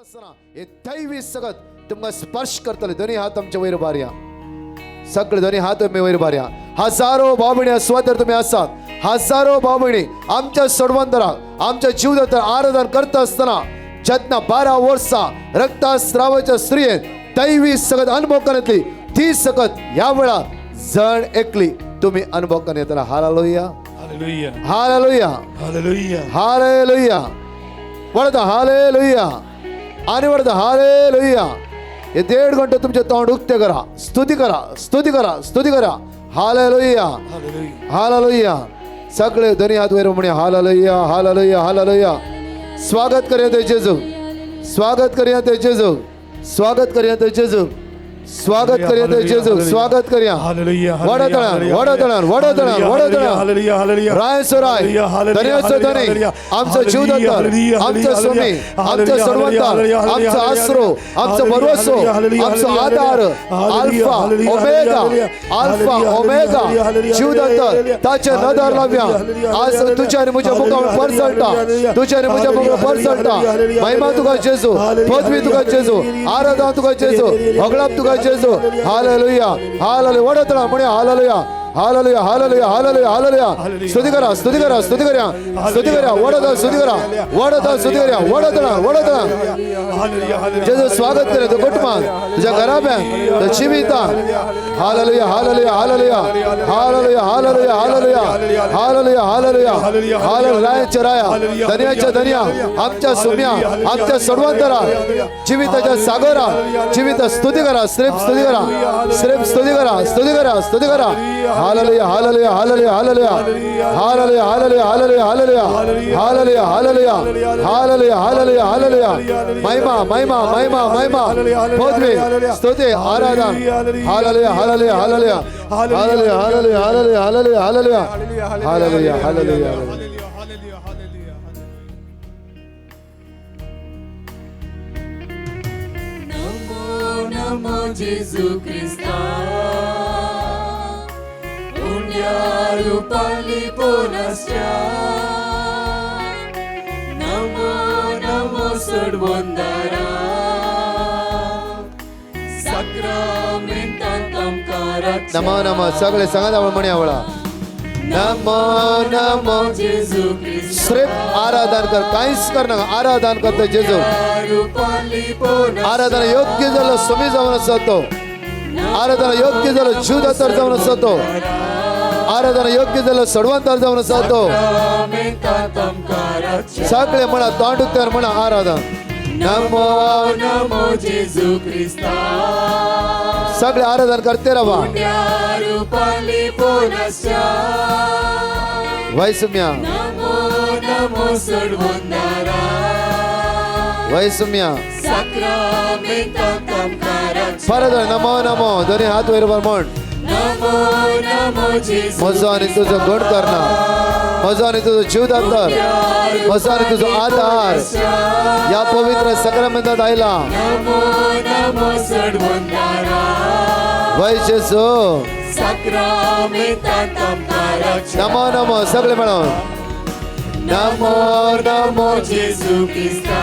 आसतना हे दैवी सगत तुमकां स्पर्श करतले. दोनी हात आमच्या वयर बारया, सगळे दोनी हात तुमी वयर बारया. हजारो भाव स्वतर तुमी आसात, हजारो भाव भयणी आमच्या सोडवंतराक आमच्या जीवदातर आराधन करता आसतना जेन्ना 12 वर्सां रक्तस्रावाच्या स्त्रियेन दैवी सगत अनुभव करतली ती सगत ह्या वेळार जण एकली तुम्ही अनुभव करून येताना. Hallelujah, hallelujah, hallelujah, hallelujah, hallelujah. वळता हालेलुया आणि वळता हालेलुया. हे 1.5 घंटे तुमचे तोंड उक्ते करा, स्तुती करा, स्तुती करा, स्तुती करा. Hallelujah, hallelujah. सगळे दोन्ही हात वयर म्हणे हालेलुया, हालेलुया, हालेलुया. स्वागत करूया ते जेजू, स्वागत करूया ते जेजू, स्वागत करूया ते जेजू, स्वागत करूया ते जेजू, स्वागत करूया. वडतळान, वडतळान, वडतळान, वडतळान. राय सोराय, धन्याचो धनी, आमचो जीवदातर, आमचो स्वामी, आमचो सर्वंतार, आमचो आसरो, आमचो भरवसो, आमचो आधार, अल्फा ओमेगा, अल्फा ओमेगा, जीवदातर ताचे नदर लावया. आज तुझ्या आनी म्हज्या मुखार परजळटा, तुझ्या आनी म्हज्या मुखार परजळटा. महिमा तुका जेजू, पदवी तुका जेजू, आराधना तुका जेजू, होगळाप तुका जेजू. Hallelujah, hallelujah. वडतळा म्हणे hallelujah, hallelujah, hallelujah, hallelujah, hallelujah. स्तुती करा, स्तुती करा, स्तुती करा, स्तुती करा. वडतळा स्तुती करा, वडतळा स्तुती करा, वडतळा, वडतळा. जेजू स्वागत करे तो कुटुंबान, तुझ्या घराब्यान, तुझ्या जिवितान. Hallelujah, hallelujah, hallelujah, hallelujah, hallelujah, hallelujah, hallelujah, hallelujah, hallelujah. रायाच्या राया, धन्याच्या धन्या, आमच्या सुम्या, आमच्या सर्वांतरा, जिविताच्या सागरा, जिवित स्तुती करा, श्रेप स्तुती करा, श्रेप स्तुती करा, स्तुती करा, स्तुती करा. Hallelujah, hallelujah, hallelujah, hallelujah, hallelujah, hallelujah, hallelujah, hallelujah, hallelujah, hallelujah, hallelujah, hallelujah, hallelujah. महिमा, महिमा, महिमा, महिमा, पदवी, स्तुती, आराधना. Hallelujah, hallelujah, hallelujah, hallelujah, hallelujah, hallelujah, hallelujah, hallelujah, hallelujah, hallelujah. नमो नमो जेजू क्रिस्ता, पुण्यारुपाली पोनस्या. नमो नमो सोडवंदारा, साक्रामेंतांत आमकां राखच्या. नमो नमो. सगळे सांगात आवड म्हणी आवडा. नमो नमो जेजू क्रिस्ता, श्रेप आराधन कर, कांयच कर नाका. आराधन करता जेजू, आराधना योग्य जालो समी जावन आसा तो, आराधना योग्य जालो जीवदातर जावन आसा तो, आराधना योग्य जालो सडवंतर जावन आसा तो. सगळे म्हणा, तोंड उक्त्यार म्हणा आराधना. नमो नमो जेजू क्रिस्ता, सगळे आराधन करते रावा. पुण्यारुपाली पोनस्या. वैसुम्या, नमो नमो सोडवंदारा, वैसुम्या. साक्रामेंतांत आमकां राखच्या. परत नमो नमो. दोन्ही हात वयर म्हण. नमो नमो जेजू, म्हजो आनी तुजो गण करना, म्हजो आनी तुजो जीवदातर, म्हजो आनी तुजो आधार ह्या पवित्र सक्रामेंतांत आयला. नमो नमो सोडवंदारा, वय जेजू, साक्रामेंतांत आमकां राखच्या. नमो नमो. सगळे मेळोन नमो नमो जेजू क्रिस्ता,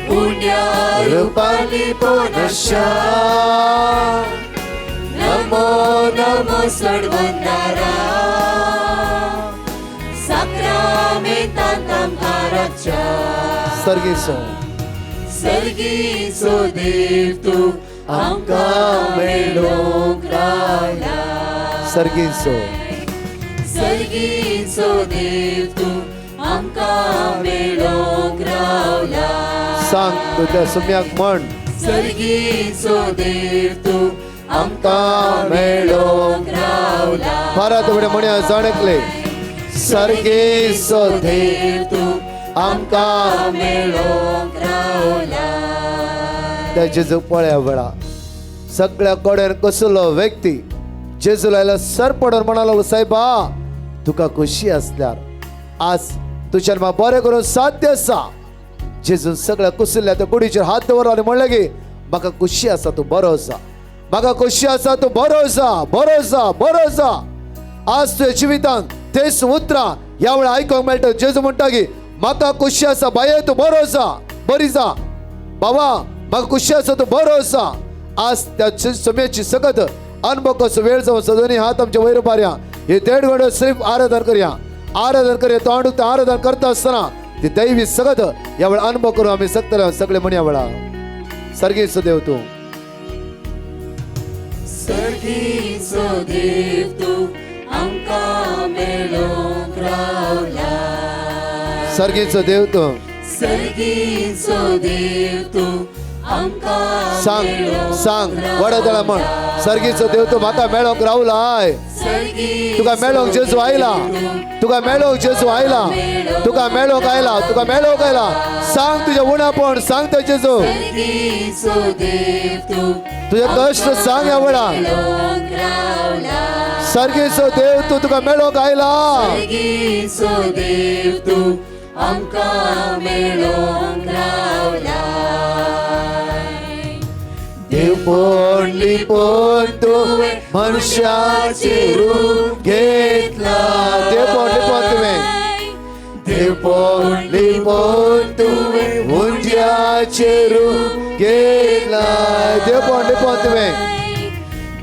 पुण्यारुपाली पोनस्या. नमो नमो सोडवंदारा, साक्रामेंतांत आमकां राखच्या. सर्गीचो, सर्गीचो देव तूं आमकां मेळोंक रावला. सर्गीचो, सर्गीचो देव तूं आमकां मेळोंक रावला. सांग तुझ्या सुम्याक म्हण. सर्गीचो देव तूं आमकां मेळोंक रावला. परत उडे म्हण्या जाण एकले. सर्गीचो देव तूं आमकां मेळोंक रावला. त्या जेजू पळया वेळा सगळ्या कडेन कसलो व्यक्ती जेजू लायला सर पडून म्हणालो, साहेबा तुका खुशी असल्यार आज तुज्यान म्हाका बरें करून साध्य आसा. जेजून सगळ्या कुसल्या त्या कुडीचेर हात दवरलो आनी म्हणलें की म्हाका खुशी आसा, तूं बरो आसा, म्हाका खुशी आसा, तूं बरो आसा, बरो आसा, बरो आसा. आज तुज्या जिवितांत तेच उतरां ह्या वेळार आयकूंक मेळटा. जेजू म्हणटा की म्हाका खुशी आसा बाये तूं बरो आसा, बरी जा बाबा, म्हाका खुशी आसा तूं बरो आसा. आज त्या समयाची सगत अनुभव कसो वेळ जावन सदनी हात आमच्या वयर पारया. हे 1.5 घंटे सिर्फ आराधन करया, आराधन करया. तोंड उक्तें आराधन करता आसतना ती दैवी सगत ह्या वेळार अनुभव करून आमी शकतले सगळे म्हणया वेळा. सर्गीचो देव तूं, सर्गीचो देव तूं आमकां मेळोंक रावला. सर्गीचो देव तूं, सर्गीचो देव तूं आमकां सांग सांग वडदळा म्हण. सर्गीचो देव तूं म्हाका मेळोंक रावलाय. तुका मेळोंक जेजू आयला, तुका मेळोंक जेजू आयला, तुका मेळोंक आयला, तुका मेळोंक आयला. सांग तुजें उणापण, सांग ते जेजू, तुजे कश्ट सांग ह्या वेळा. सर्गीचो देव तूं तुका मेळोंक आयला. सर्गीचो देव तूं आमकां मेळोंक रावला. देव पण लिपोवन तुवें मनशाचें रूप घेतला. देव पण लिपोवन तुवें, देव पण लिपोवन तुवें उंज्याचें रूप घेतला. देव पण लिपोवन तुवें,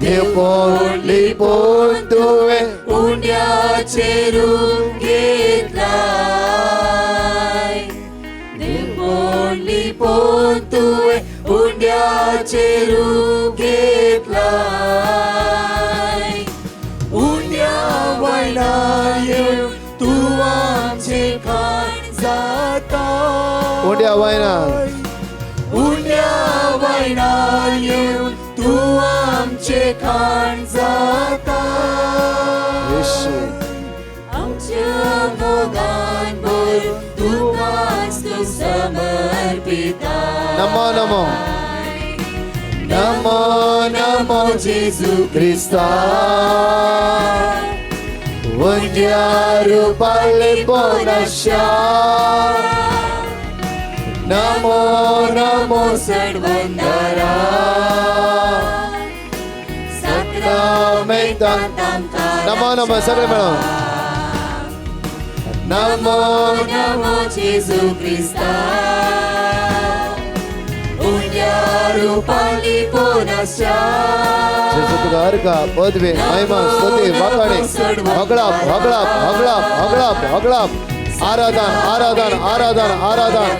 देव पण लिपोवन तुवें उंड्याचें रूप घेतला. देव पण लिपोवन तुवें उंड्याचें रूप घेतला. उंड्या वयल्यार येवन तूं आमचें खाण जाता. उंड्या वयल्यार, उंड्या वयल्यार येवन तूं आमचें खाण जाता. आमच्या मोगान भरून तुकाच तूं समर्पिता. नमो नमो नमो नमो जेजू क्रिस्ता, उंड्या रुपार लिपोनाशा. नमो नमो सडवंदारा साक्रामेंतांत. नमो नमो सगळे मेळोन. नमो नमो जेजू क्रिस्ता, उंड्या रुपार लिपोनाशा. जेजू तुका अर्घा पदवी महिमा स्तुती वाखाणे होगळाप होगळाप होगळाप होगळाप होगळाप. आराधन आराधन आराधन आराधन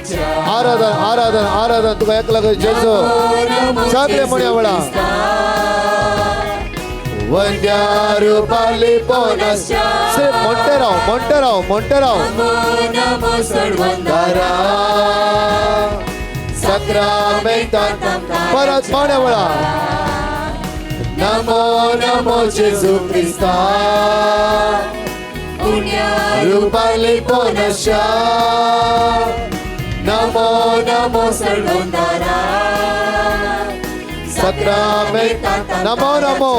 आराधन आराधन आराधन तुका एकला जेजू. सगळे म्हणया वेळा. वंद्या रुपार लिपोनाशा. सिर्फ म्हणते राव, म्हणते राव, म्हणते राव. दारा साक्रामेंतांत. परत म्हणया वेळा. नमो नमो जेजू क्रिस्ता, रुपार लिपोनाशा. नमो नमो सडवंदारा साक्रामेंतांत. नमो नमो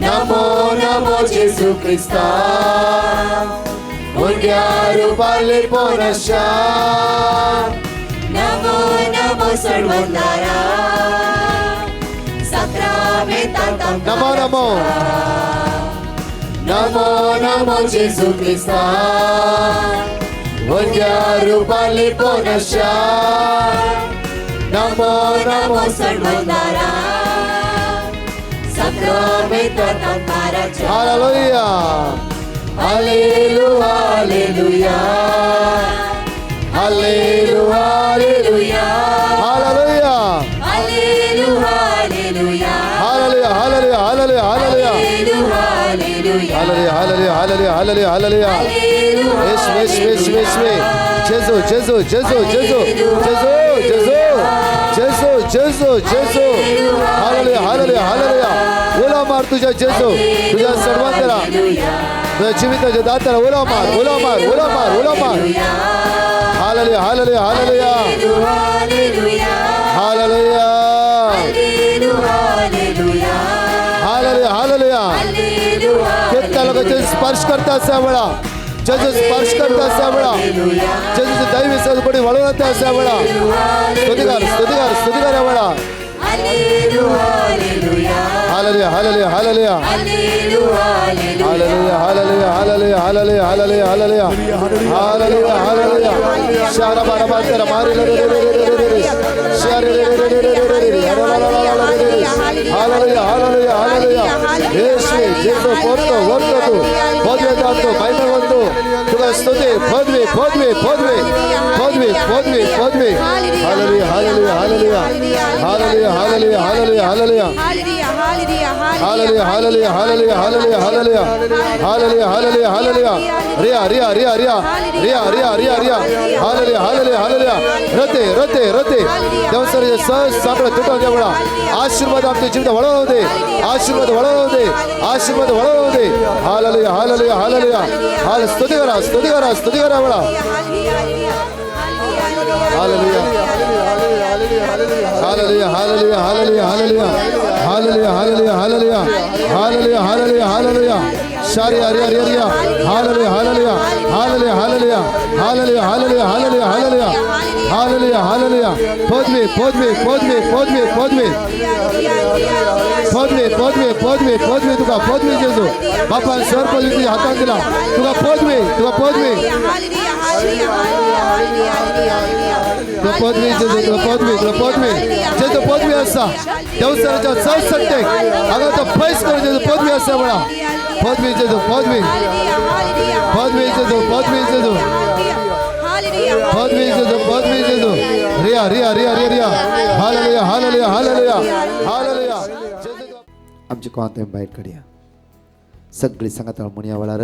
नमो नमो जेजू क्रिस्ता, उंड्या रुपार लिपोनाशा. नमो नमो सडवंदारा साक्रामेंतांत. नमो नमो नमो नमो जेजू क्रिस्ता, उंड्या रुपार लिपोनाशा. Namo Namo सडवंदारा साक्रामेंतांत. Hallelujah hallelujah hallelujah hallelujah hallelujah hallelujah hallelujah hallelujah hallelujah hallelujah hallelujah hallelujah hallelujah hallelujah hallelujah. येशू येशू येशू येशू जेजू जेजू जेजू जेजू जेजू जेजू जेजू जेजू जेजू. Hallelujah hallelujah hallelujah. उलो मार तुझ्या जेजू, तुझ्या सर्वांतरा, तुझ्या जिविताच्या दाताला उलो मार, उलो मार, उलो मार, उलो मार. Hallelujah hallelujah hallelujah hallelujah hallelujah hallelujah. त्या लोकांचे स्पर्श करता असा वेळा, जेजू स्पर्श करता असा वेळा, जेजूचे दैवी सदपडी वळवता असा वेळा. स्तुतिकार स्तुतिकार स्तुतिकार या वेळा. Hallelujah. Hallelujah, hallelujah, hallelujah. Hallelujah, hallelujah, hallelujah, hallelujah, hallelujah, hallelujah. Hallelujah, hallelujah. शारा बारा बारा मारी रे रे रे रे रे रे. शारे रे रे रे रे रे रे. Hallelujah, hallelujah, hallelujah. येशू जेजू पोरतो वरतो तू पदवे जातो महिमा वंदो तुका स्तुती पदवी पदवी पदवी पदवी पदवी पदवी. Hallelujah, hallelujah, hallelujah. Hallelujah, hallelujah, hallelujah, hallelujah. Hallelujah, hallelujah, hallelujah, hallelujah, hallelujah. Hallelujah, hallelujah, hallelujah. Riya Riya Riya Riya Riya Riya Riya Riya. Hallelujah, hallelujah, hallelujah. रते रते रते देवसराचे सहज सांगडं तुटून देवळा आशीर्वाद आमच्या जीवित वळवून दे, आशीर्वाद वळवून दे, आशीर्वाद वळवून दे. Hallelujah, hallelujah, hallelujah. हाल स्तुती करा, स्तुती करा, स्तुती करा वळा. Hallelujah, hallelujah, hallelujah, hallelujah, hallelujah, hallelujah, hallelujah, hallelujah, hallelujah, hallelujah, hallelujah. शारी Hari Hari Hari. Hallelujah, hallelujah, hallelujah, hallelujah, hallelujah, hallelujah, hallelujah, hallelujah, hallelujah, hallelujah. पदवी पदवी पदवी पदवी पदवी पदवी पदवी पदवी पदवी तुका पदवी जेजू बापान स्वर पदवी तुझ्या हातान दिला तुका पदवी, तुका पदवी, तुका पदवी जेजू, तुका पदवी, तुका पदवी जेजू. पदवी आसा देवसराच्या चौसट्टेक हांगा तो पयस करून जेजू पदवी आसा म्हणा. पदवी जेजू, पदवी, पदवी जेजू, पदवी जेजू, पदवी जेजू, पदवी जेजू. Riya Riya Riya Riya Riya. Hallelujah, hallelujah, hallelujah, hallelujah. आमचे कोणात भायर काडया सगळी सांगता म्हणया वेळार.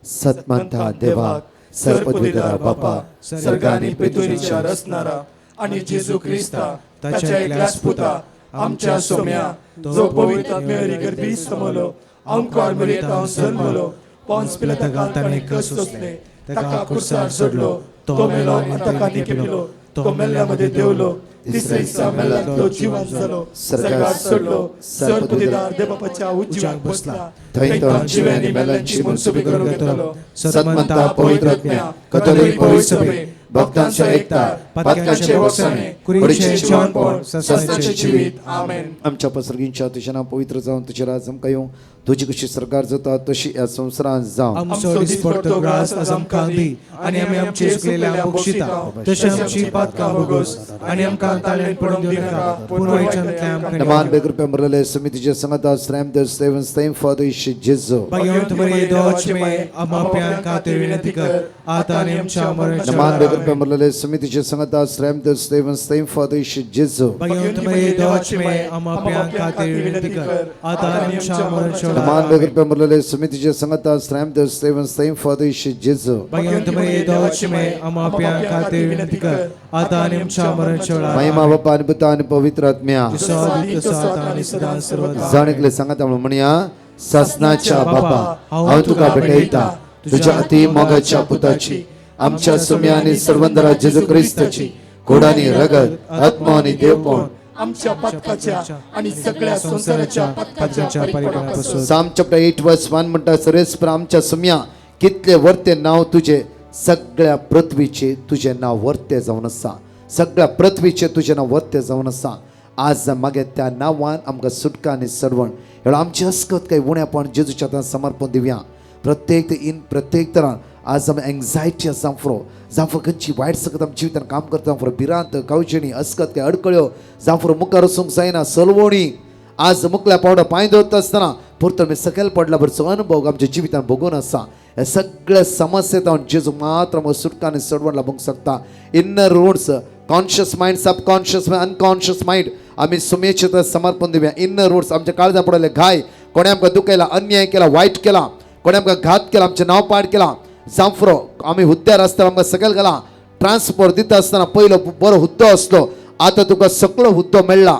सतमंता देवा, सरपदवीधरा बापा, सर्ग आनी पृथ्वीच्या रचणारा आणि जेजू ख्रिस्ता ताच्या एकल्याच पुता आमच्या सोम्या, जो पवित्र आत्म्यारी गर्भी समलो, आमकार मरियेतावन जल्मलो, पॉन्स पिलाता ताणें कश्ट सोंसले, ताका कुर्सार सोडलो, तो मेलो आनी ताका निकेपिलो, तो मेल्ल्या मदें देंवलो, तिसरे दिसा मेल्ल्यांतलो जिवन जालो, सर्गार चडलो, सरपदवीदार देवबापाच्या उजव्याक बसला, थंय तो जिव्या आनी मेल्ल्यांची मनसुबी करून घेतलो. सतमंता पवित्र आत्म्या, कथोलीक पवित्र सभे, भक्तांच्या एकता, पातकांचे भोगसणे, कुडीचें जिवनपण, सस्नाचें जिवीत. आमेन. आमच्या पसरगींच्या तुझें नांव पवित्र जावन तुजें राज आमकां येवं, तुजी कशी सरकार जाता तशी ह्या संवसारांत जावं. आमचो दिसपडतो ग्रास आज आमकां दी आनी आमी आमचे चुकलेल्यांक बक्षिता तशें आमची पातकां भोगोस आनी आमकां ताळ्यान पडूंक दिवनाका, पूण वायटांतल्यान आमकां नमान बेकृपे मरले समितीचे संगता श्रेम देव सेवन सेम फादर इशे जेजू. भगवंत मरिये देवाची माये, आम्हा पाप्यां खातीर विनंती कर, आता आनी आमच्या मरणाच्या नमान वेळार. बेकृपे मरले समितीचे संगता श्रेम देव सेवन सेम फादर इशे जेजू. भगवंत मरिये देवाची माये, आम्हा पाप्यां खातीर विनंती कर, आता आनी आमच्या मरणाच्या वेळार. नमान बेकृपे मरले समितीचे संगता श्रेम देव सेवन सेम फादर इशे जेजू. भगवंत मरिये देवाची माये, आम्हा पाप्यां खातीर विनंती कर, आता आनी आमच्या मरणाच्या वेळार. महिमा बापा आणि पुता आणि पवित्र आत्म्या. जसो आदी तसो आता आनी सदां सर्वदा. जाण एकले सांगता म्हणून म्हणया. सासनाच्या बापा, हांव तुका भेटयता तुझ्या अति मोगाच्या पुताची, आमच्या सुम्या आणि सर्वंदरा जेजू क्रिस्ताची कोडानी रगत, आत्मा आणि देवपण आमच्या पातकाच्या आणि सगळ्या संसाराच्या पातकाच्या परिणामापासून. साम चॅप्टर 8 वर्स 1 म्हणटा, सरेस्पर आमच्या सुम्या कितले वर्ते नांव तुझे सगळ्या पृथ्वीचे तुझे नांव वर्ते जावन आसा, सगळ्या पृथ्वीचे तुझे नांव वर्ते जावन आसा. आज मागीर त्या नांवान आमकां सुटका आनी सरवण ह्या आमची हसकत काय उणेपण जेजूच्या हातान समर्पण दिवया. प्रत्येक इन प्रत्येक तरान आज आमी एंग्जायटी आसा जावं फुरो, जावं फुरो खंयची वायट सकत आमच्या जिवितान काम करता, जावं फुरो भिरांत, कावचेणी, असकत काय अडकळ्यो, जावं फुरो मुखार वचूंक जायना सलवणी. आज मुकल्या पावडा पांय दवरता आसतना परतून आमी सकयल पडला बरचो अनुभव आमच्या जिवितान भोगून आसा. ह्या सगळ्या समस्येत हांव जेजू मात्र आमकां सुटका आनी सडवण लाबूंक शकता. Inner roots, conscious mind, subconscious mind, unconscious mind आमी सुमेचे तर समर्पण दिवया. इन्नर रूट्स, आमच्या काळजा पडले घाय, कोणें आमकां दुखयला, अन्याय केला, वायट केला, कोणें आमकां घात केला, आमचें नांव पाड केला, जावं फुरो आमी हुद्द्यार आसतना आमकां सकयल घाला, ट्रान्सफर दिता आसतना पयलो बरो हुद्दो आसलो, आतां तुका सकलो हुद्दो मेळ्ळा,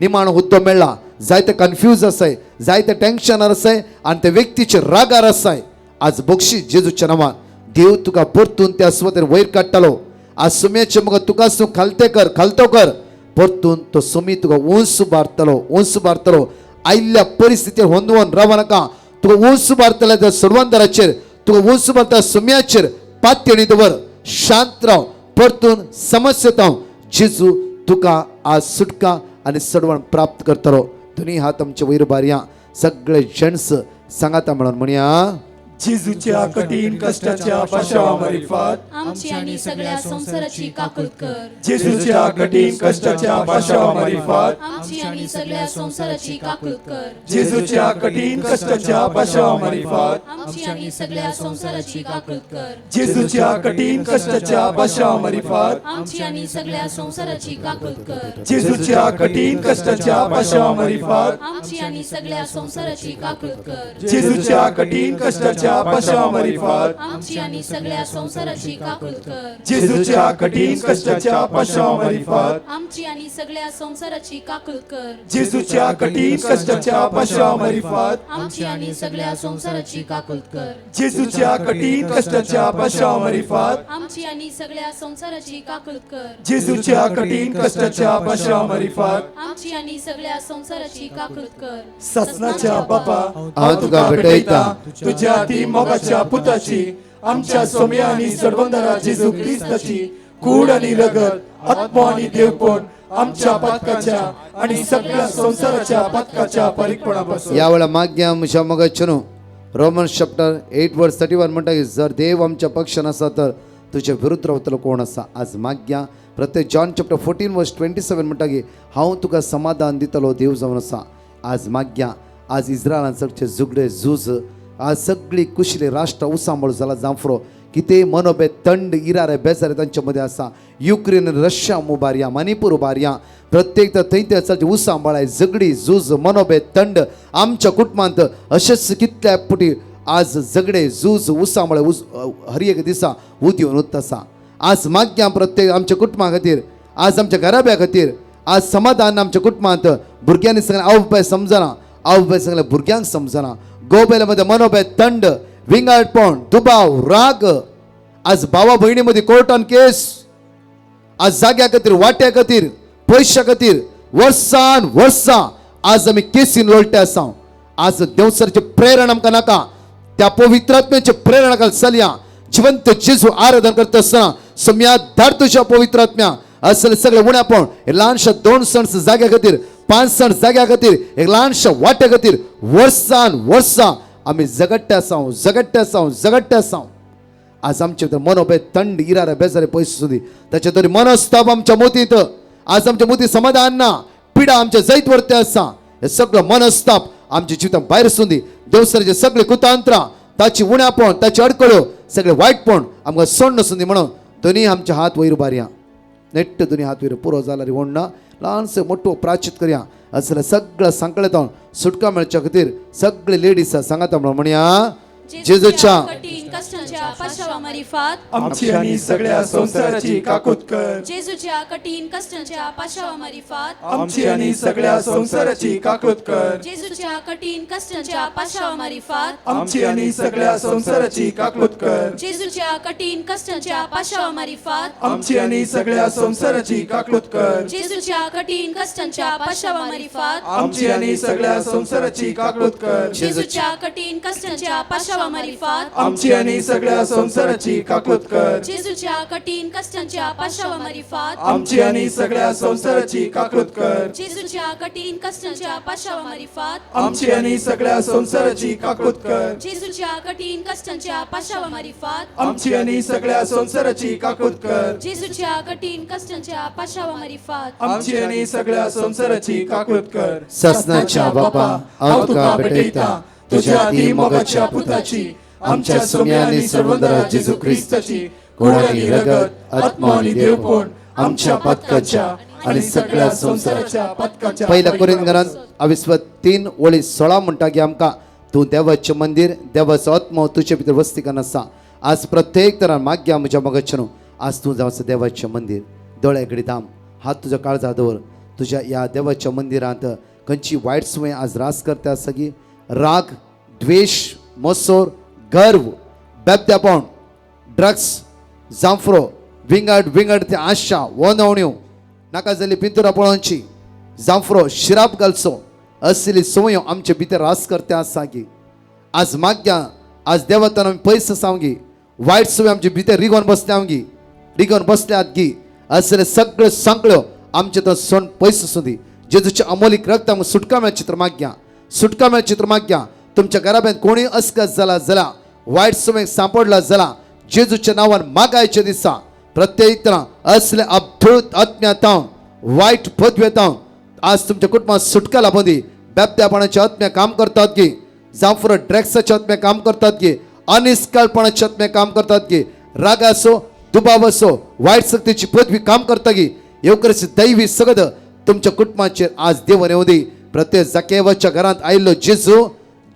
निमाणो हुद्दो मेळ्ळा, जायते कन्फ्यूज आसाय, जायते टेन्शनार आसाय आनी ते व्यक्तीचे रागार आसाय. आज बक्षीस जेजूच्या नांवान देव तुका परतून त्या सुवातेर वयर काडटलो. आज सुम्याचे मुखार तुका तूं खालते कर, खालतो कर, परतून तो सुमी तुका उंच उबारतलो, उंच उबारतलो. आयिल्ल्या परिस्थितीर होंदवून राव नाका. तुका उंच उबारतले त्या सर्वंदराचेर, तुका उंच उबारता सुम्याचेर पातयणी दवर, शांत राव, परतून समस्येत हांव जेजू तुका आज सुटका आनी सडवण प्राप्त करतलो. दोन्ही हात आमचे वयर बारया, सगळे जेंट्स सांगाता म्हणून म्हणया, जेजूच्या कठीण कष्टाच्या पाशावा मारिफात आमची आणि सगळ्या संसाराची काकूत कर. जेजूच्या कठीण कष्टाच्या पाशावा मारिफात आमची आणि सगळ्या संसाराची काकूत कर. जेजूच्या कठीण कष्टाच्या पाशावा मारिफात आमची आणि सगळ्या संसाराची काकूत कर. जेजूच्या कठीण कष्टाच्या पाशावा मारिफात आमची आणि सगळ्या संसाराची काकूत कर. जेजूच्या कठीण कष्टाच्या पाशावा मारिफात आमची आणि सगळ्या संसाराची काकूत कर. जेजूच्या कठीण कष्टाच्या पाशावा मारिफात आमची आणि सगळ्या संसाराची काकूत कर. जेजूच्या कठीण कष्टाच्या पाशावा मारिफात आमची आणि सगळ्या संसाराची काकूत कर. जेजूच्या कठीण कष्टाच्या पाशावा मारिफात आमची आणि सगळ्या संसाराची काकूत कर. जेजूच्या कठीण कष्टाच्या पाशावा मारिफात आमची आणि सगळ्या संसाराची काकूत कर. जेजूच्या कठीण कष्टाच्या पाशावा मारिफात आमची आणि सगळ्या संसाराची काकूत कर. ससनाच्या बापा, हांव तुका भेटयता तुझ्या ती मोगाच्या पुताची, आमच्या सोम्या आणि सर्वंदरा जेजू क्रिस्ताची कूड आणि रगत, आत्मा आणि देवपण आमच्या पातकाच्या आणि सगळ्या संसाराच्या पातकाच्या परिपणापासून. या वेळा माग्या म्हज्या मोगाचें रोमन चॅप्टर 8 वर्स 31 म्हणटा की जर देव आमच्या पक्षान आसा तर तुजे विरुद्ध रावतलो कोण आसा. आज माग्या प्रत्येक जॉन चॅप्टर 14 वर्स 27 म्हणटा की हांव तुका समाधान दितलो देव जावन आसा. आज माग्या आज इस्रायलान सगळे झुगडे झूज, आज सगळी कुशिल्ली राष्ट्रां उसांबळ जाला जांफरो, कितें मनोबे थंड इरारे बेजारे तांचे मदें आसा. युक्रेन रशिया उबारया, मणिपूर उबारया, प्रत्येक थंय थंय आसा उसांबळाय झगडी झूज मनोबे थंड आमच्या कुटुंबांत अशेंच कितल्या पुटी आज झगडे झूज उसांबळे उस हर एक दिसा उदयन उरता आसा. आज माग्या प्रत्येक आमच्या कुटुंबा खातीर, आज आमच्या घराब्या खातीर, आज समाधान आमच्या कुटुंबांत भुरग्यांनी सगळें आवय बापाय समजना, आवय बापाय सगळ्या भुरग्यांक समजना, गोबेल्या मध्ये मनोबे थंड विंगाडपण दुबाव राग, आज भावा भयणी मध्ये कोर्टान केस, आज जाग्या खातीर वाट्या खातीर पयशा खातीर वर्सान वर्सां आज आमी केसीन लोळटे आसा. आज देवसराचें प्रेरण आमकां नाका, त्या पवित्रात्म्याचें प्रेरणा घाल चलया. जिवंत जेजू आराधन करता आसतना सम्या धाड तुज्या पवित्रात्म्या असले सगळे उण्यापण ल्हानशा 2 सण जाग्या खातीर, 5 सण जाग्या खातीर, एक ल्हानशा वाट्या खातीर वर्सान वर्सां आमी झगडटे आसा, झगडटे आसा, झगडटे आसा. आज आमचे भितर मनोबे थंड इरारे बेजारे पयस सुदी ताचे तरी मनस्ताप आमच्या मोतींत, आज आमच्या मोती समाधान ना, पिडा आमच्या जैत वरते आसा. हे सगळं मनस्ताप आमच्या जिवितां भायर सुंदी. देवसराचे सगळे कुतांत्रां, ताची उण्यापण, ताची अडकळ्यो, सगळे वायटपण आमकां सोडण सुंदी. म्हणून दोन्ही आमचे हात वयर उबारया, नेट्ट दोन्ही हात वयर पुरो जाला रे ओडना ल्हानसो मोठो प्राचित करया. असले सगळं सांकळें सुटका मेळच्या खातीर सगळे लेडीज सांगाता म्हणून म्हणया, जेजूच्या कठीण कष्टांच्या पाशावा मारिफात आमची आणि सगळ्या संसाराची काकूत कर. जेजूच्या कठीण कष्टांच्या पाशावा मारिफात आमची आणि सगळ्या संसाराची काकूत कर. जेजूच्या कठीण कष्टांच्या पाशावा मारिफात आमची आणि सगळ्या संसाराची काकूत कर. जेजूच्या कठीण कष्टांच्या पाशावा मारिफात आमची आणि सगळ्या संसाराची काकूत कर. जेजूच्या कठीण कष्टांच्या पाशावा मारिफात आमची आणि सगळ्या संसाराची काकूत कर. जेजूच्या कठीण कष्टांच्या पाशावा मारिफात आमची आणि सगळ्या संसाराची काकूत कर. जेजूच्या कठीण कष्टांच्या पाशावा मारिफात आमची आणि सगळ्या संसाराची काकूत कर. जेजूच्या कठीण कष्टांच्या पाशावा मारिफात आमची आणि सगळ्या संसाराची काकूत कर. जेजूच्या कठीण कष्टांच्या पाशावा मारिफात आमची आणि सगळ्या संसाराची काकूत कर. जेजूच्या कठीण कष्टांच्या पाशावा मारिफात आमची आणि सगळ्या संसाराची काकूत कर. ससनाच्या बापा, हांव तुका भेटयता तुझ्या ती मोगाच्या पुताची, आमच्या सोम्या आणि सर्वंदरा जेजू क्रिस्ताची कूड आणि रगत, आत्मा आणि देवपण आमच्या पातकाच्या आणि सगळ्या संसाराच्या पातकाच्या. पहिल्या कोरिंथकरांत अविस्वत 3 ओळी 16 म्हणटा की आमकां तूं देवाचें मंदीर, देवाचो आत्मो तुजे भितर वस्ती करून आसा. आज प्रत्येक तरान माग्या म्हज्या मोगाचें न्हू, आज तूं जावचो देवाचें मंदीर. दोळे घडी दाम, हात तुज्या काळजा दवर. तुज्या ह्या देवाच्या मंदिरांत खंयची वायट संवय आज रास करता सगळी, राग, द्वेष, मसोर, गर्व, बेबद्यापण, ड्रग्स, जांफरो, विंगड विंगड ते आशा वनवण्यो, नाका जाल्ली पिंतुरां पळोवची, जांफरो, शिराप घालचो, असली संवयो आमचे भितर रास करता आसा गी. आज माग्या आज देवतान आमी पयस आसाव गी, वायट संवय आमचे भितर रिगोन बसल्या गी, रिगोन बसल्यात गी, असले सगळ्यो सांकळ्यो आमचे तो सण पयस आसूं दी. जेजूच्या अमोलीक रक्त आमकां सुटका मेळचें चित्र मागया, सुटका मेळचें चित्र मागया. तुमच्या घराब्यांत कोणूय अस्कस जाला जाला, वायट सुमेक सांपडला जाला, जेजूच्या नांवान मागायचे दिसा प्रत्येक तरा असले अद्भुत आत्म्या तावन, वायट पदवे तावन आज तुमच्या कुटुंबात सुटका लाभूं दी. बेबद्यापणाच्या आत्म्या काम करतात की, जांव ड्रग्साच्या आत्म्या काम करतात की, अनिस्काळपणाच्या आत्म्या काम करतात की, रागाचो दुबावाचो वायट शक्तीची पदवी काम करता की, येवकरची दैवी सगद तुमच्या कुटुंबाचेर आज देवन येवं दी. प्रत्येक जाकेवाच्या घरांत आयिल्लो जेजू,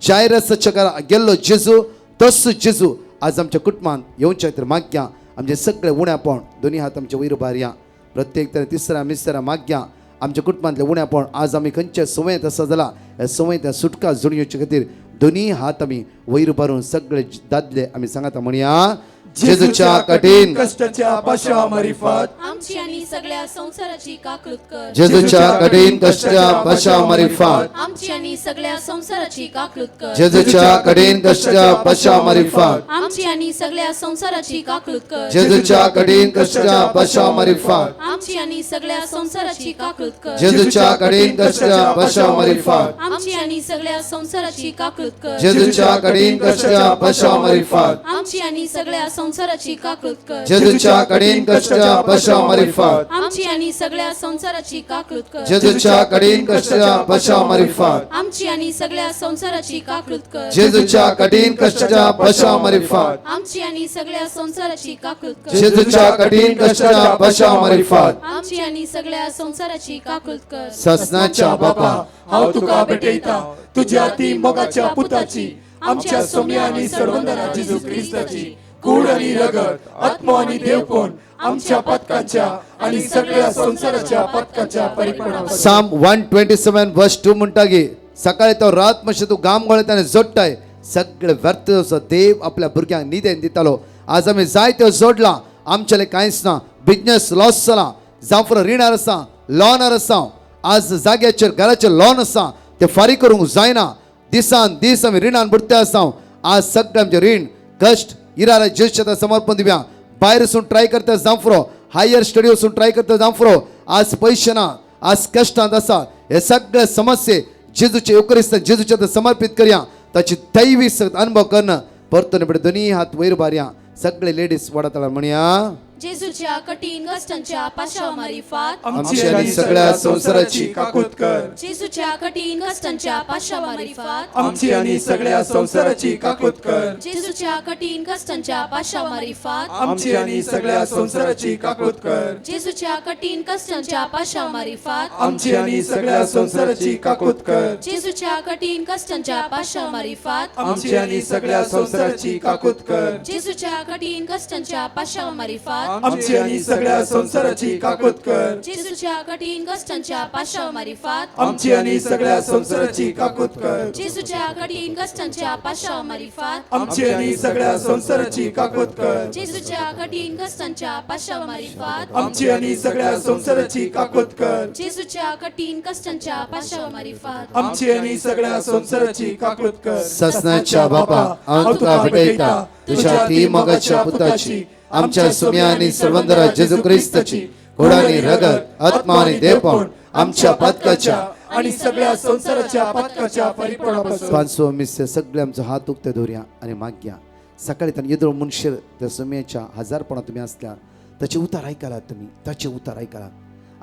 जायरसाच्या घरात गेल्लो जेजू, तस जेजू आज आमच्या कुटुंबांत येवच्या खातीर मागया. आमचे सगळे उण्यापण दोन्ही हात आमचे वयर उबारया. प्रत्येक तरेन तिसऱ्या मिसऱ्या मागया. आमच्या कुटुंबांतले उण्यापण आज आमी खंयच्या संवयेंत आसा जाला, ह्या संवयेंत सुटका जोडून येवचे खातीर दोन्ही हात आमी वयर उबारून सगळे दादले आमी सांगाता म्हणया, जेजूच्या कठीण कष्टाच्या पाशा मारिफात आमची आणि सगळ्या संसाराची काकळूत कर. जेजूच्या कठीण कष्टाच्या पाशा मारिफात आमची आणि सगळ्या संसाराची काकळूत कर. जेजूच्या कठीण कष्टाच्या पाशा मारिफात आमची आणि सगळ्या संसाराची काकळूत कर. जेजूच्या कठीण कष्टाच्या पाशा मारिफात आमची आणि सगळ्या संसाराची काकळूत कर. जेजूच्या कठीण कष्टाच्या पाशा मारिफात आमची आणि सगळ्या संसाराची काकळूत कर. जेजूच्या कठीण कष्टाच्या पाशा मारिफात आमची आणि सगळ्या संसाराची काकळूत कर. जेजूच्या कठीण कष्टाच्या पाशा मारिफात आमची आणि सगळ्या संसाराची काकळूत कर. जेजूच्या कठीण कष्टाच्या पाशा मारिफात आमची आणि सगळ्या संसाराची काकळूत कर. जेजूच्या कठीण कष्टाच्या पाशा मारिफात आमची आणि सगळ्या संसाराची काकळूत कर. जेजूच्या कठीण कष्टाच्या पाशा मारिफात आमची आणि सगळ्या संसाराची काकळूत कर. ससनाच्या बापा, हांव तुका भेटयता तुझ्या ती मोगाच्या पुताची, आमच्या सोम्या आणि सर्वंदना जेजू क्रिस्ताची कूड आणि रगत, आत्मा आणि देवपण आमच्या पातकाच्या आणि सगळ्या संसाराच्या पातकाच्या परिपणापासून. साम 127 वर्स 2 म्हणटा की सकाळी तो रात मातशें तूं गाम गळत आनी जोडटाय सगळे व्यर्थ जावचो. देव आपल्या भुरग्यांक निदेन दितालो. आज आमी जायत्यो जोडलां, आमच्याले कांयच ना. बिजनेस लॉस जाला, जावं रिणार आसा, लॉनार आसा, आज जाग्याचेर घराचेर लॉन आसा, ते फारीक करूंक जायना. दिसान दीस आमी रिणान बुडते आसा. आज सगळें आमचें रीण कश्ट इरारा जेजूच्या समर्पण दिवया. भायर वचून ट्राय करता जांफरो, हायर स्टडी वचून ट्राय करता जांफरो, आज पयशे ना, आज कश्टांत आसा. हे सगळे समस्ये जेजूचे येवकरिस्त जेजूच्या समर्पीत करया. ताची दैवी अनुभव करणं परतून बडे दोन्ही हात वयर उबारया. सगळे लेडीज वडाताळा म्हणया, जेजूच्या कठीण कष्टांच्या पाशाव मारिफात आमची आणि सगळ्या संसाराची काकूत कर. जेजूच्या कठीण कष्टांच्या पाशाव मारिफात आमची आणि सगळ्या संसाराची काकूत कर. जेजूच्या कठीण कष्टांच्या पाशाव मारिफात आमची आणि सगळ्या संसाराची काकूत कर. जेजूच्या कठीण कष्टांच्या पाशाव मारिफात आमची आणि सगळ्या संसाराची काकूत कर. जेजूच्या कठीण कष्टांच्या पाशाव मारिफात आमची आणि सगळ्या संसाराची काकूत कर. जेजूच्या कठीण कष्टांच्या पाशाव मारिफात आमची आणि सगळ्या संसाराची काकूत कर. जेजूच्या कठीण कष्टांच्या पाशाव मारिफात आमची आणि सगळ्या संसाराची काकूत कर. जेजूच्या कठीण कष्टांच्या पाशाव मारिफात आमची आणि सगळ्या संसाराची काकूत कर. जेजूच्या कठीण कष्टांच्या पाशाव मारिफात आमची आणि सगळ्या संसाराची काकूत कर. जेजूच्या कठीण कष्टांच्या पाशाव मारिफात आमची आणि सगळ्या संसाराची काकूत कर. ससनाच्या बापा, हांव तुका भेटयता तुझ्या ती मोगाच्या पुताची, आमच्या सुम्या आणि सर्वंदरा जेजू क्रिस्ताची घोडानी रगत, आत्मा आणि देवपण आमच्या पातकाच्या आणि सगळ्या संसाराच्या पातकाच्या परिपणापासून. पांचवो मिस सगळे आमचो हात उक्ते दवरया आनी मागया. सकाळी ताणें येदोळ मनशेर त्या सुम्याच्या हजारपणा तुमी आसल्यार ताचे उतार आयकलात, तुमी ताचे उतार आयकलात.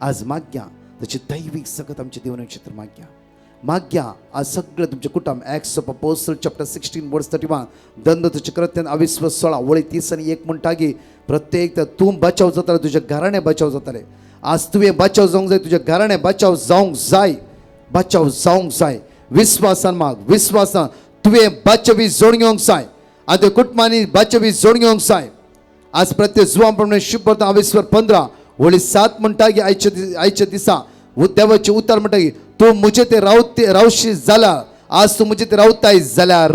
आज मागया ताची दैवीक सकत आमच्या देवना क्षेत्र मागया मागया. आज सगळें तुमचें कुटुंब Acts of Apostle chapter 16 verse 31 दंड तुझे कृत्यान अविस्वास 16 वळी 30 आनी 1 म्हणटा की प्रत्येक तूं बचाव जाताले, तुज्या घराणें बचाव जाताले. आज तुवें बचाव जावंक जाय, तुज्या घराणें बचाव जावंक जाय, बचाव जावंक जाय. विस्वासान माग, विस्वासान तुवें बचावी जोड घेवंक जाय आनी त्या कुटुंबांनी बचावी जोड घेवंक जाय. आज प्रत्येक जुवां प्रमाणे शुभ अविस्वर 15 वळी 7 म्हणटा की आयच्या दिसा देवाचें उतर म्हणटा की तूं म्हजे ते रावते रावशी जाल्यार, आज तूं म्हजे ते रावताय जाल्यार,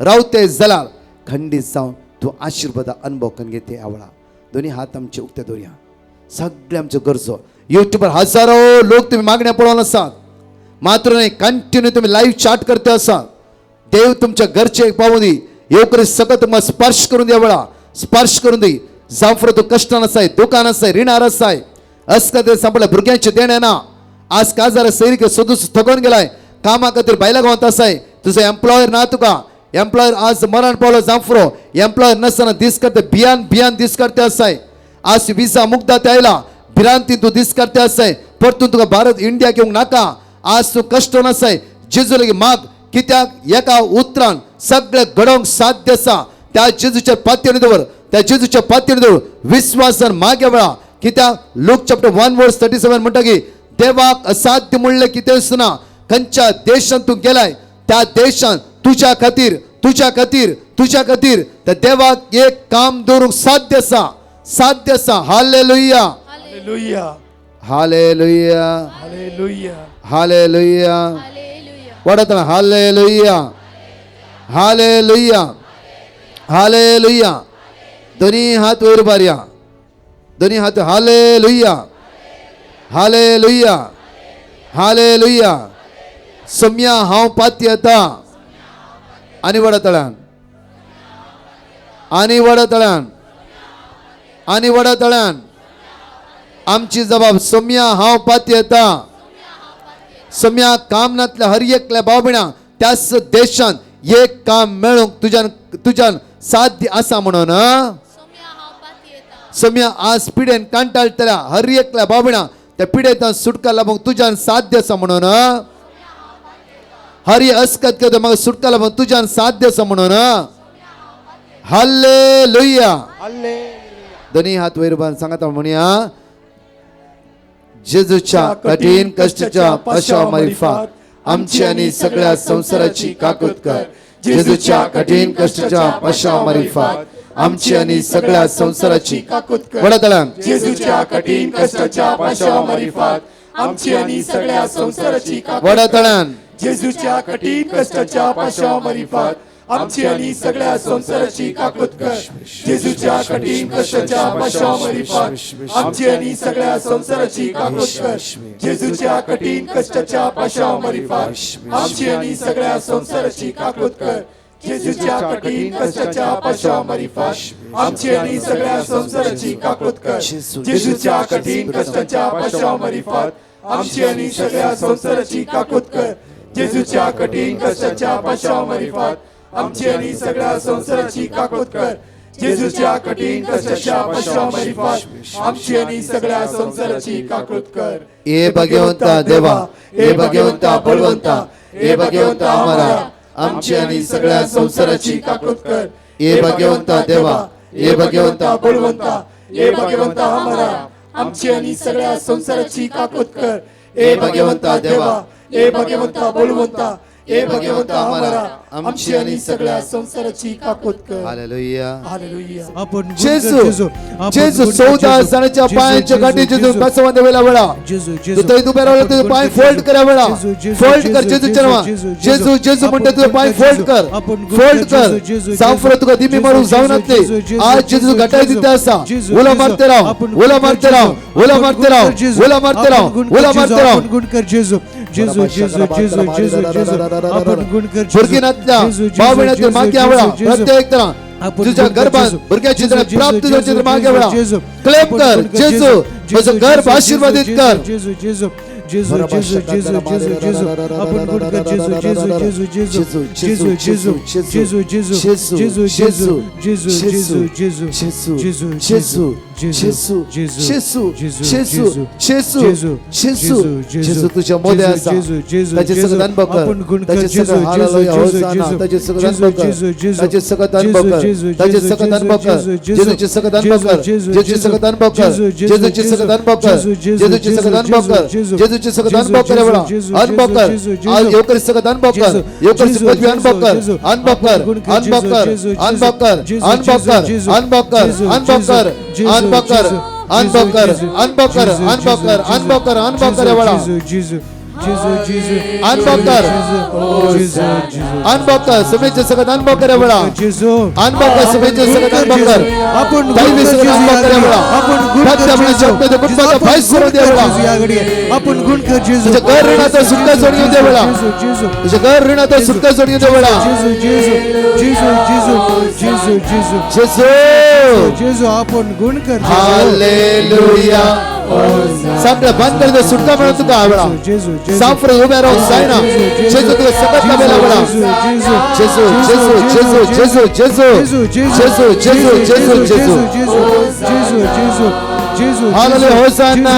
रावताय जाल्यार खंडीत जावन तूं आशिर्वादा अनुभव करून घेते. आवळा दोन्ही हात आमचे उक्ते दवरया. सगळे आमच्यो गरजो युट्यूबार हजारो लोक तुमी मागण्या पळोवन आसात, मात्र न्हय कंटिन्यू तुमी लायव्ह चाट करते आसात. देव तुमच्या घरचे पावूं दी, येवकरी सकत तुमकां स्पर्श करून दी, वेळा स्पर्श करून दी. जावं तूं कश्टान आसाय, दुकान आसाय, रिणार आसाय, अस्कते सांपडल्या भुरग्यांचें देणें ना, आज काजार सैरिक सोदूस थकोन गेलाय, कामा खातीर बायला गांवांत आसाय, तुजो एम्प्लॉयर ना तुका, एम्प्लॉयर आज मरण पावलो जांफरो, एम्प्लॉयर नासतना दीस करते भियान भियान दीस करते आसाय. आज विजा मुग्धा आयला, भिरांती तूं दीस करते आसाय, परतून तुका भारत इंडियाक येवंक नाका. आज तूं कश्ट नासाय, जेजू लागीं माग, कित्याक एका उतरान सगळें घडोवंक साध्य आसा. त्या जेजूच्या पातयेन दवर, त्या जेजूच्या पातयेन दवर विस्वासान मागे वेळा. कित्याक लूक चॅप्टर 1 वर्स 37 म्हणटा की देवाक असाध्य म्हणलें कितेंच ना. खंयच्या देशांत तूं गेलाय त्या देशांत तुज्या खातीर तुज्या खातीर तुज्या खातीर त्या देवाक एक काम दवरूंक साध्य आसा, साध्य आसा. Hallelujah, hallelujah, hallelujah, hallelujah, hallelujah. वडतना hallelujah, hallelujah, hallelujah. दोन्ही हात वयर उबारया, दोन्ही हात. Hallelujah, hallelujah, hallelujah. सम्या हांव पाती येता आनी वडतळ्यान, आनी वडतळ्यान, आनी वडतळ्यान. आमची जबाब सम्या हांव पाती येता. सम्या काम नातल्या हर एकल्या भाव भयणा त्याच देशान एक काम मेळूंक तुज्यान तुज्यान साध्य आसा म्हणून. सम्या आज पिडेन कांटाळटल्या हर एकल्या भाव भयणा त्या पिडेंतल्यान सुटका लाभूंक तुज्यान साध्य आसा म्हणून. हरी अस्कत करता म्हाका सुटका लाभूंक तुज्यान साध्य आसा म्हणून. हालेलुया. दोन्ही हात वयर बांद सांगता म्हणया, जेजूच्या कठीण कष्टाच्या पाशाव मारिफात आमची आणि सगळ्या संसाराची काकूत कर. जेजूच्या कठीण कष्टाच्या पाशाव मारिफात आमची आणि सगळ्या संसाराची काकूत कर. वडतळान जेजूच्या कठीण कष्टाच्या पाशाव मारिफात आमची आणि सगळ्या संसाराची काकूत कर. वडतळान जेजूच्या कठीण कष्टाच्या पाशाव मारिफात आमची आणि सगळ्या संसाराची काकूत कर. जेजूच्या कठीण कष्टाच्या पाशाव मारिफात आमची आणि सगळ्या संसाराची काकूत कर. जेजूच्या कठीण कष्टाच्या पाशाव मारिफात आमची आणि सगळ्या संसाराची काकूत कर. जेजूच्या कठीण कष्टाच्या पाशाव मारिफात आमची आणि सगळ्या संसाराची काकूत कर. जेजूच्या कठीण कष्टाच्या पाशाव मारिफात आमची आणि सगळ्या संसाराची काकूत कर. जेजूच्या कठीण कष्टाच्या पाशाव मारिफात आमची आणि सगळ्या संसाराची काकूत कर. जेजूच्या कठीण कष्टाच्या पाशाव मारिफात आमची आणि सगळ्या संसाराची काकूत कर. ए भगवंता देवा, ए भगवंता बळवंता, ए भगवंता आम्हाला आमची आणि सगळ्या संसाराची काकूत कर. ए भगवंता देवा, ए भगवंता बळवंता, ए भगवंता आम्हाला आमची आणि सगळ्या संसाराची काकूत कर. ए भगवंता देवा, ए भगवंता बळवंता, ए भगवंता आम्हाला आमची आणि सगळ्या संसाराची काकूत कर. Hallelujah, hallelujah. आपण जेजू, जेजू 14 जणांच्या पायांच्या गाठी जेजू बसवून देवेला वेळा. तू थंय उभे रावला, तुझे पाय फोल्ड करा वेळा. फोल्ड कर जेजूच्या नावान. जेजू जेजू म्हणटा तुझे पाय फोल्ड कर, फोल्ड कर. सांफर तुका दिमी मारूंक जावनातले. आज जेजू घटाय दिता आसा. उलो मारते राव, उलो मारते राव, उलो मारते राव, उलो मारते राव, उलो मारते राव. गुण कर जेजू, जेजू, जेजू, जेजू, जेजू, जेजू. आपण गुण कर भुरगीनातल्या भाव भयणातील मागे वेळा प्रत्येक तरा तुझ्या गर्भात भुरग्याची प्राप्त जावची मागे वेळा क्लेम कर. जेजू म्हजो गर्भ आशीर्वादित कर. जेजू, जेजू, जेजू, जेजू, जेजू, जेजू, जेजू. आपण गुण कर जेजू, जेजू, जेजू, जेजू, जेजू, जेजू, जेजू, जेजू, जेजू, जेजू, जेजू, जेजू, जेजू, जेजू, जेजू, जेजू, जेजू, जेजू, जेजू, जेजू तुझ्या मोदे आसा. ताचे सगळं अनुभव कर, ताचे सगळं हालेलुया, होसाना. ताचे सगळं अनुभव कर, ताचे सगळं अनुभव कर, ताचे सगळं अनुभव कर. जेजूचे सगळं अनुभव कर, जेजूचे सगळं अनुभव कर, जेजूचे सगळं अनुभव कर, जेजूचे सगळं अनुभव कर, जेजूचे सगळं अनुभव कर. वेळा अनुभव कर. आज येवकरी सगळं अनुभव कर, येवकरी पदवी अनुभव कर, अनुभव कर, अनुभव कर, अनुभव कर, अनुभव कर, अनुभव कर, अनुभव कर, अनुभव कर, अनुभव कर, अनुभव कर, अनुभव कर, अनुभव कर, अनुभव कर. वेळा अनुभव कर, अनुभव कर. समेचे सगळं अनुभव कर. वेळा अनुभव कर, समेचे सगळं अनुभव कर. दैवी सगळं अनुभव कर. वेळा आपण गुण कर जेजू. तुझ्या घर ऋणाचा सुटका सोडून दे वेळा. तुझ्या घर ऋणाचा सुटका सोडून दे वेळा. जेजू, जेजू, जेजू, जेजू, जेजू, जेजू, जेजू, जेजू. आपण गुण कर. हालेलुया. सगळे बंद कर सुटका मेळून तुका आवडा सांफ्र उबे रावूंक जायना जेजू तुका सकत लाभेला आवडा जेजू जेजू जेजू जेजू जेजू जेजू जेजू जेजू जेजू जेजू जेजू हालेलुया होसाना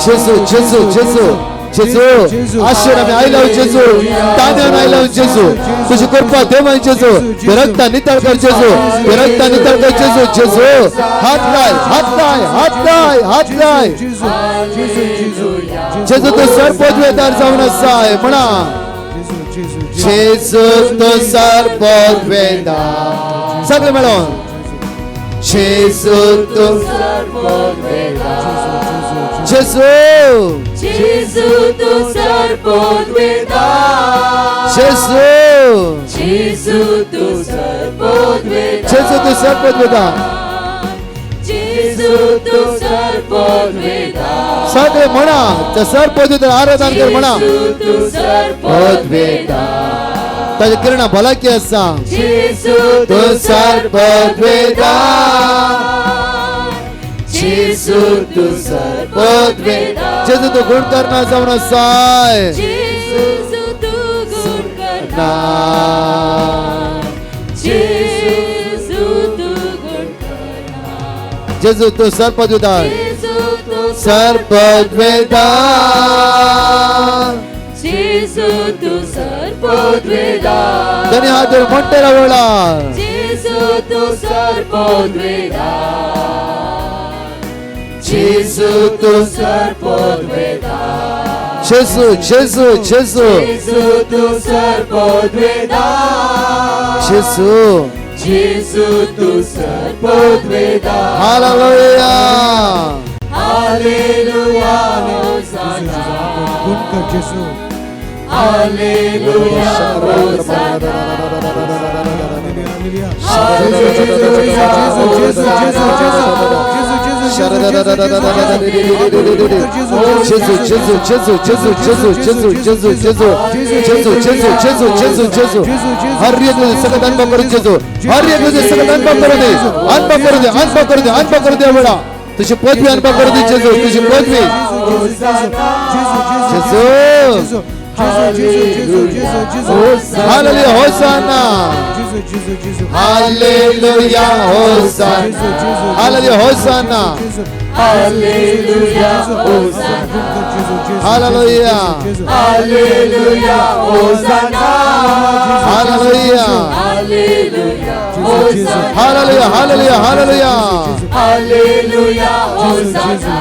जेजू जेजू जेजू जेजू जेजू आशेर आमी आयला जेजू तान्यान आयला जेजू तुजी कृपा देवान जेजू रक्ता नितळ कर जेजू रक्ता नितळ कर जेजू जेजू हात लाय हात लाय हात लाय हात लाय जेजू तूं सर्वपदवेदार जावन आसाय म्हणा जेजू तूं सर्वपदवेदार सगळे मेळोन जेजू तूं जेजू जेजू तूं सर्वपदवेदार जेजू जेजू तूं सर्वपदवेदार जेजू तूं सर्वपदवेदार जेजू तूं सर्वपदवेदार सगळे म्हणा त्या सर्वपदवेदार आराधन कर म्हणा जेजू तूं सर्वपदवेदार ताच्या किरणा भलायकी आसा जेजू तूं सर्वपदवेदार जेजू तूं सर्वपदवेदार जेजू तूं गुण करना जावन आसाय जेजू तूं गुण करना जेजू तूं गुण करना जेजू तूं सर्वपदवेदार जेजू तूं सर्वपदवेदार जेजू तूं सर्वपदवेदार धनी हात धरून म्हणटे रावला जेजू तूं सर्वपदवेदार जेजू तूं सर्वपदवेदार जेजू जेजू जेजू जेजू तूं सर्वपदवेदार जेजू जेजू तूं सर्वपदवेदार हालेलुया हालेलुया होसाना गुण कर जेजू हालेलुया होसाना हालेलुया जेजू जेजू जेजू जेजू जेजू जेजू जेजू जेजू जेजू जेजू जेजू जेजू जेजू हर एक सगळं अनुभव करून जेजू हर एक सगळं अनुभव करू दे अनुभव करू दे अनुभव करू दे अनुभव करू दे वेळा तुझी पदवी अनुभव करू दे जेजू तुझी पदवी जेजू hallelujah hosanna hallelujah hosanna hallelujah hosanna hallelujah hosanna hallelujah hallelujah hosanna hallelujah hallelujah hosanna hallelujah hallelujah hallelujah hallelujah hosanna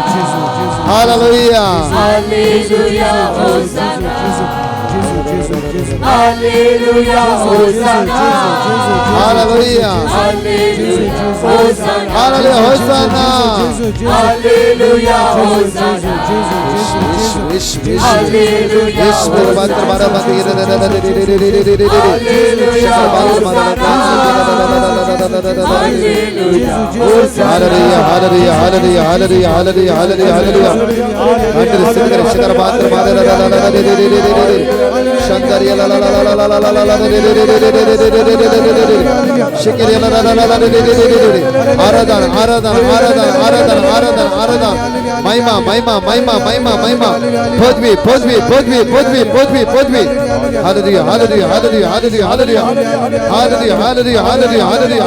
hallelujah hallelujah hosanna hallelujah hosanna hallelujah hallelujah hosanna hallelujah hosanna hallelujah hosanna यीशु यीशु यीशु मेरे पात्र मारा बात hallelujah hallelujah hallelujah hallelujah hallelujah hallelujah hallelujah अंडर सिंगर शकर पात्र मारा शंकर ला ला ला ला ला ला ला ला शिकर ला ला ला ला आराधना आराधना आराधना आराधना आराधना आराधना महिमा महिमा महिमा महिमा महिमा पदवी पदवी पदवी पदवी पदवी पदवी hallelujah hallelujah hallelujah hallelujah hallelujah hallelujah hallelujah hallelujah hallelujah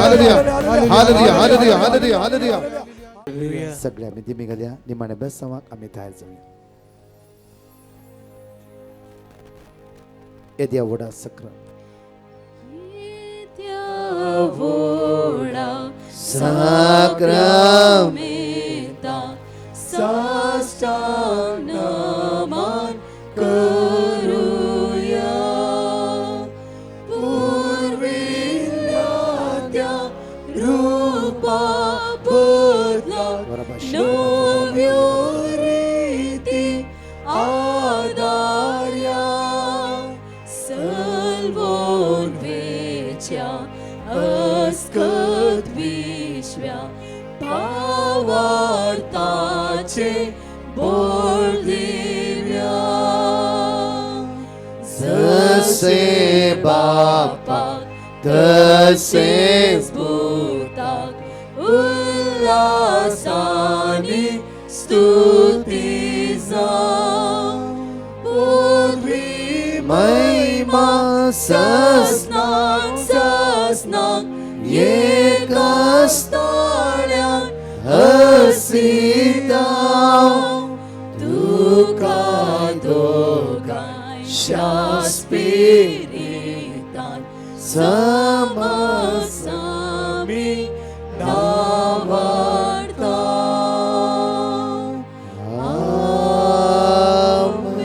hallelujah hallelujah hallelujah hallelujah. सगळे आम्ही दिमी घालया निमाणे बेसांवाक आमी तयार जावया. येद्या व्हडा सक्र येद्या व्हडा साक्रामेंता साष्टांग नमन करूया पुर्विल्ल्या त्या रूपा बदला नव्यो रिती आदार्या सलवोन वेच्या अस्कत विश्व्या पावार्ताचे बोल दिव्या जसे बापा तसेच भूताक उल्लासाचे ग्लासांनी स्तुती जावं पदवी महिमा ससनाक ससनाक एकास्ताण्याक हसिता तुका दोगांय स्पिरितान समसामी नावाडता. आमेन.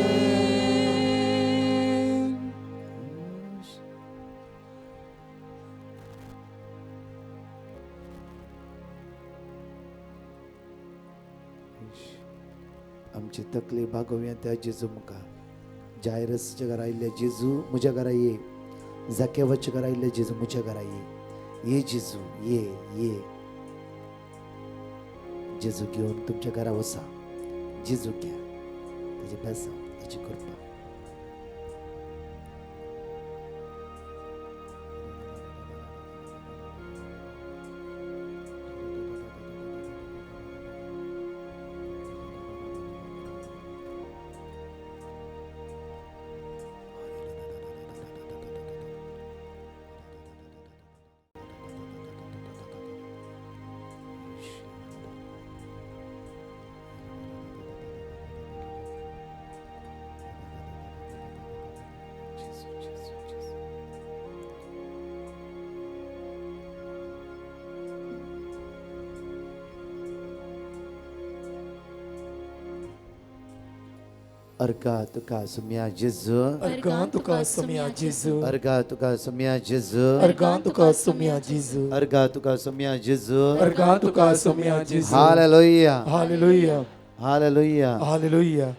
आमची तकली भागोवया त्या जेजू मुखार. जायरसच्या घरा आयिल्ल्या जेजू म्हज्या घरा ये, जाकेवाच्या घरा आयिल्ल्या जेजू म्हज्या घरा ये, ये जेजू ये ये. जेजू घेवन तुमच्या घरा वसा, जेजू घ्या, ताजे बेसांव, ताची कृपा. अर्गा तुका सुम्या जेजू, अर्गां तुका सोम्या जेजू, अर्गा तुका सुम्या जेजू, अर्गां तुका सोम्या जेजू, अर्गा तुका सुम्या जेजू. अर्गां तुका सोम्या जेजू. Hallelujah, hallelujah, hallelujah. Hallelujah.